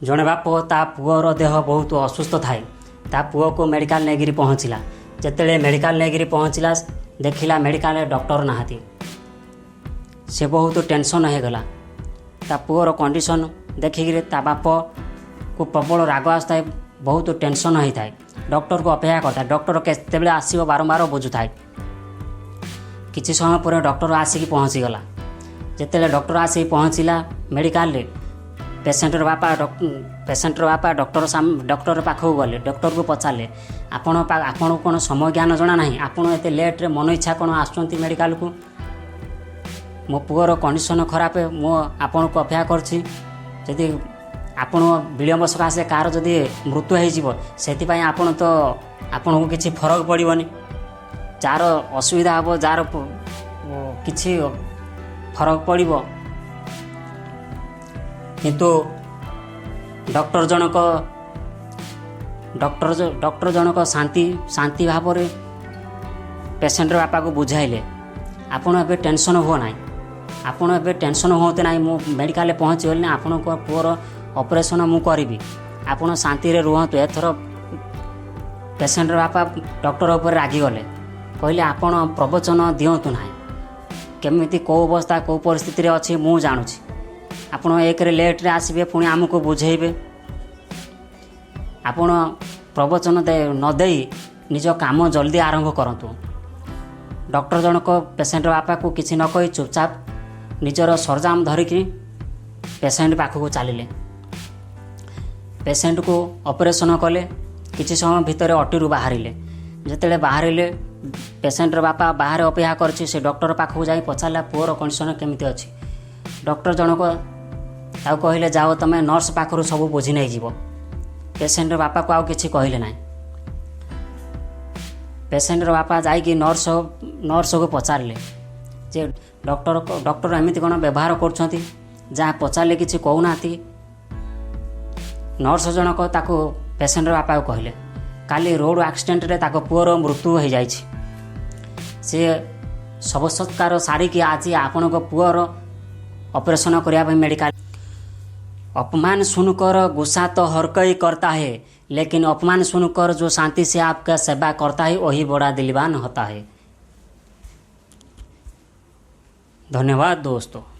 ଜଣେ ବାପ, ତା ପୁଅର ଦେହ ବହୁତ ଅସୁସ୍ଥ ଥାଏ। ତା ପୁଅକୁ ମେଡ଼ିକାଲ ନେଇକିରି ପହଞ୍ଚିଲା। ଯେତେବେଳେ ମେଡ଼ିକାଲ ନେଇକିରି ପହଞ୍ଚିଲା, ଦେଖିଲା ମେଡ଼ିକାଲରେ ଡକ୍ଟର ନାହାନ୍ତି। ସେ ବହୁତ ଟେନସନ୍ ହେଇଗଲା। ତା ପୁଅର କଣ୍ଡିସନ୍ ଦେଖିକିରି ତା ବାପକୁ ପ୍ରବଳ ରାଗ ଆସୁଥାଏ, ବହୁତ ଟେନସନ୍ ହେଇଥାଏ। ଡକ୍ଟରକୁ ଅପେକ୍ଷା କରିଥାଏ, ଡକ୍ଟର କେତେବେଳେ ଆସିବ ବାରମ୍ବାର ବୁଝୁଥାଏ। କିଛି ସମୟ ପରେ ଡକ୍ଟର ଆସିକି ପହଞ୍ଚିଗଲା। ଯେତେବେଳେ ଡକ୍ଟର ଆସିକି ପହଞ୍ଚିଲା ମେଡ଼ିକାଲରେ, ପେସେଣ୍ଟର ବାପା ଡକ୍ଟର ପାଖକୁ ଗଲେ। ଡକ୍ଟରକୁ ପଚାରିଲେ, "ଆପଣଙ୍କୁ କ'ଣ ସମୟ ଜ୍ଞାନ ଜଣା ନାହିଁ? ଆପଣ ଏତେ ଲେଟ୍ରେ ମନ ଇଚ୍ଛା କ'ଣ ଆସୁଛନ୍ତି ମେଡ଼ିକାଲକୁ? ମୋ ପୁଅର କଣ୍ଡିସନ୍ ଖରାପ, ମୁଁ ଆପଣଙ୍କୁ ଅପେକ୍ଷା କରିଛି। ଯଦି ଆପଣ ବିଳମ୍ବ ସକାଶେ କାହାର ଯଦି ମୃତ୍ୟୁ ହେଇଯିବ, ସେଥିପାଇଁ ଆପଣ ତ ଆପଣଙ୍କୁ କିଛି ଫରକ ପଡ଼ିବନି। ଯାହାର ଅସୁବିଧା ହେବ, ଯାହାର କିଛି ଫରକ ପଡ଼ିବ?" କିନ୍ତୁ ଡକ୍ଟର ଜଣକ ଶାନ୍ତି ଶାନ୍ତି ଭାବରେ ପେସେଣ୍ଟର ବାପାକୁ ବୁଝାଇଲେ, "ଆପଣ ଏବେ ଟେନସନ୍ ହୁଅ ନାହିଁ। ଆପଣ ଏବେ ଟେନସନ୍ ହୁଅନ୍ତୁ ନାହିଁ। ମୁଁ ମେଡ଼ିକାଲରେ ପହଞ୍ଚିଗଲି ନା, ଆପଣଙ୍କ ପୁଅର ଅପରେସନ୍ ମୁଁ କରିବି। ଆପଣ ଶାନ୍ତିରେ ରୁହନ୍ତୁ।" ଏଥର ପେସେଣ୍ଟର ବାପା ଡକ୍ଟର ଉପରେ ରାଗିଗଲେ। କହିଲେ, "ଆପଣ ପ୍ରବଚନ ଦିଅନ୍ତୁ ନାହିଁ। କେମିତି କେଉଁ ଅବସ୍ଥା, କେଉଁ ପରିସ୍ଥିତିରେ ଅଛି, ମୁଁ ଜାଣୁଛି। ଆପଣ ଏକରେ ଲେଟ୍ରେ ଆସିବେ, ପୁଣି ଆମକୁ ବୁଝେଇବେ। ଆପଣ ପ୍ରବଚନ ନ ଦେଇ ନିଜ କାମ ଜଲ୍ଦି ଆରମ୍ଭ କରନ୍ତୁ।" ଡକ୍ଟର ଜଣକ ପେସେଣ୍ଟର ବାପାକୁ କିଛି ନ କହି ଚୁପଚାପ ନିଜର ସରଞ୍ଜାମ ଧରିକି ପେସେଣ୍ଟ ପାଖକୁ ଚାଲିଲେ। ପେସେଣ୍ଟକୁ ଅପରେସନ୍ କଲେ। କିଛି ସମୟ ଭିତରେ ଓଟିରୁ ବାହାରିଲେ। ଯେତେବେଳେ ବାହାରିଲେ, ପେସେଣ୍ଟର ବାପା ବାହାରେ ଅପେକ୍ଷା କରିଛି। ସେ ଡକ୍ଟର ପାଖକୁ ଯାଇ ପଚାରିଲା, ପୁଅର କଣ୍ଡିସନ୍ କେମିତି ଅଛି? ଡକ୍ଟର ଜଣକ ତାକୁ କହିଲେ, "ଯାଅ, ତୁମେ ନର୍ସ ପାଖରୁ ସବୁ ବୁଝି ନେଇଯିବ।" ପେସେଣ୍ଟର ବାପାକୁ ଆଉ କିଛି କହିଲେ ନାହିଁ। ପେସେଣ୍ଟର ବାପା ଯାଇକି ନର୍ସକୁ ପଚାରିଲେ ଯେ ଡକ୍ଟର ଏମିତି କ'ଣ ବ୍ୟବହାର କରୁଛନ୍ତି? ଯାହା ପଚାରିଲେ କିଛି କହୁନାହାନ୍ତି। ନର୍ସ ଜଣକ ତାକୁ ପେସେଣ୍ଟର ବାପାକୁ କହିଲେ, କାଲି ରୋଡ଼ ଆକ୍ସିଡେଣ୍ଟରେ ତାଙ୍କ ପୁଅର ମୃତ୍ୟୁ ହୋଇଯାଇଛି। ସେ ଶବ ସତ୍କାର ସାରିକି ଆଜି ଆପଣଙ୍କ ପୁଅର ଅପରେସନ୍ କରିବା ପାଇଁ ମେଡ଼ିକାଲ। अपमान सुनकर गुस्सा तो हर कोई करता है, लेकिन अपमान सुनकर जो शांति से आपका सेवा करता है, वही बड़ा दिलवान होता है। धन्यवाद दोस्तों।